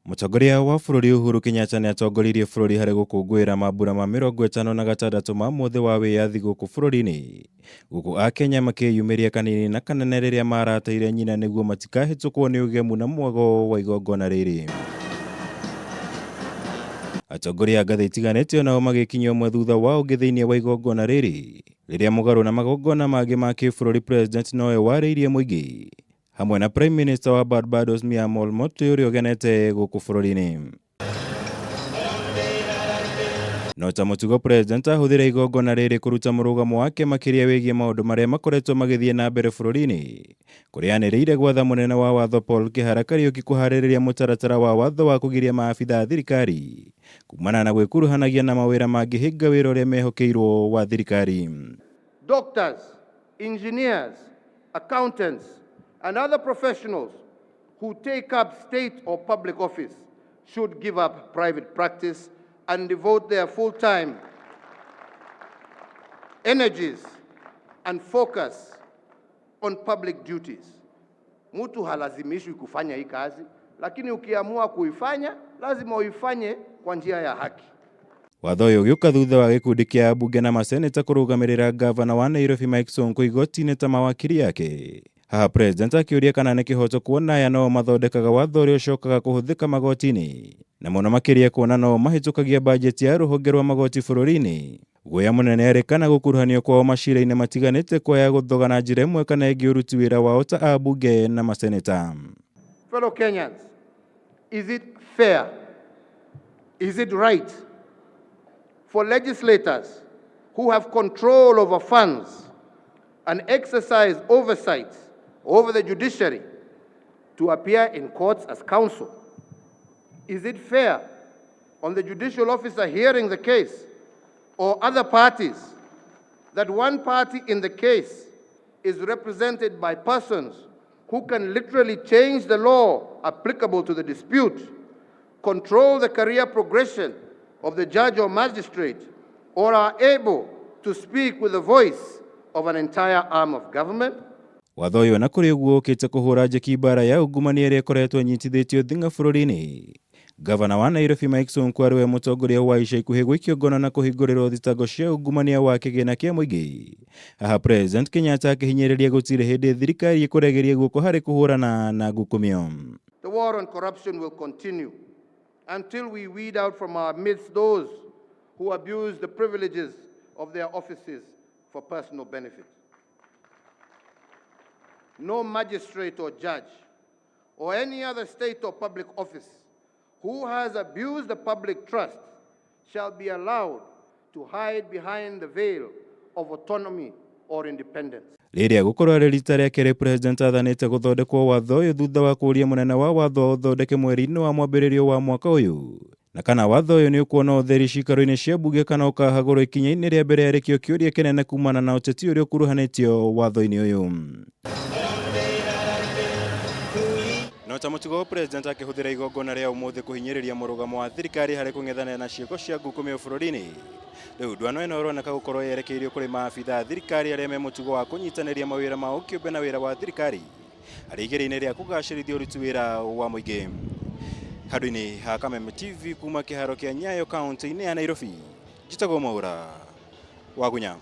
Mũtongoria wa bũrũri Uhuru Kenyatta nĩ atongoririe bũrũri harĩ gũkũngũĩra mambura ma 56 ma mũthĩ wa wĩyathi gũkũ bũrũri-inĩ. Gũkũ Akenya makĩyumĩria kanini na kanene rĩrĩa marateire nyina nĩguo matikahĩtũkwo nĩ ũgemu na mwago wa igongona rĩrĩ. Atongoria a ngathĩ itiganĩte onao magĩkinya ũmwe thutha wa ũngĩ thĩinĩ wa igongona rĩrĩ. Rĩrĩa mũgarũ na magongona mangĩ ma kĩbũrũri President nowe warĩirie mũingĩ hamwe na Prime Minister wa Barbados Mia Mottley ũrĩa ũgenete gũkũ bũrũri-inĩ. No ta mũtugo President ahũthĩra igongona rĩrĩ kũruta mũrũgamo wake makĩria wĩgiĩ maũndũ marĩa makoretwo magĩthiĩ na mbere bũrũri-inĩ kũrĩa anĩrĩire gwatha mũnene wa watho Paul Kĩhara Kariũki kũharĩrĩria mũtaratara wa watho wa kũgiria maabitha a thirikari kumana na gwĩkuruhanagia na mawĩra mangĩhĩnga wĩra ũrĩa mehokeirwo wa thirikari. Doctors, engineers, accountants, and other professionals who take up state or public office should give up private practice and devote their full time, energies, and focus on public duties. Mtu halazimishwi kufanya hii kazi, lakini ukiamua kuifanya lazima uifanye kwa njia ya haki. Watho ũyũ ũgĩũka thutha wa gĩkundi kĩa ambunge na maseneta kũrũgamĩrĩra ngavana wa Nairobi Mike Sonko igoti-inĩ ta mawakiri yake. Haha President akĩũria kana nĩ kĩhoto kuona aya no mathondekaga watho ũrĩa ũcokaga kũhũthĩka magoti-inĩ na mũno makĩria kuona no mahĩtũkagia bajeti ya rũhonge rwa magoti bũrũri-inĩ. Guoya mũnene arĩ kana gũkuruhanio kwao macira-inĩ matiganĩte kwaya gũthoga na njĩra ĩmwe kana ĩngĩ ũruti wĩra wao ta ambunge na maseneta. Fellow Kenyans, is it fair? Is it right for legislators who have control over funds and exercise oversight over the judiciary to appear in courts as counsel? Is it fair on the judicial officer hearing the case or other parties that one party in the case is represented by persons who can literally change the law applicable to the dispute, control the career progression of the judge or magistrate, or are able to speak with the voice of an entire arm of government? Watho ũyũ na kũrĩ ũguo ũkĩte kũhũra njeki mbara ya ungumania ĩrĩa ĩkoretwo ĩnyitithĩtio thing'a bũrũri-inĩ. Gavana wa Nairobi Mike Sonko arĩ we mũtongoria wa ica ikuhĩ gũikio ngono na kũhingũrĩrwo thitango cia ungumania wa kĩgĩna kĩa mũingĩ. Haha President Kenyatta akĩhinyĩrĩria gũtirĩ hĩndĩ thirikari ĩkũregeria guoko harĩ kũhũrana na ngukumio. The war on corruption will continue until we weed out from our midst those who abuse the privileges of their offices for personal benefit. No magistrate or judge or any other state or public office who has abused the public trust shall be allowed to hide behind the veil of autonomy or independence. Rĩrĩa gũkorwo arĩ rita rĩa kerĩ President athanĩte gũthondekwo watho ũyũ thutha wa kũũria mũnene wa watho ũthondeke mweri-inĩ wa mwambĩrĩrio wa mwaka ũyũ na kana watho ũyũ nĩ ũkuona ũtheri ciikaro-inĩ cia mbunge kana ũkahagũrwo ikinya-inĩ rĩa mbere arĩkĩo kĩũria kĩnene kumana na ũteti ũrĩa ũkuruhanĩtio watho-inĩ ũyũ. No ta mũtugo President akĩhũthĩra igongona rĩa ũmũthĩ kũhinyĩrĩria mũrũgamo wa thirikari harĩ kũng'ethanĩra na ciĩko cia ngukumio bũrũri-inĩ. Rĩu ndwano ĩno ĩroneka gũkorwo yerekeirio kũrĩ maabitha a thirikari arĩa me mũtugo wa kũnyitanĩria mawĩra mao kĩũmbe na wĩra wa thirikari harĩ igeria-inĩ rĩa kũgacĩrithia ũruti wĩra wa mũingĩ. Handũ-inĩ ha Kameme TV kuma kĩharo kĩa Nyayo kaunti-inĩ ya Nairobi, njĩtagwo Mwaura Wagunya.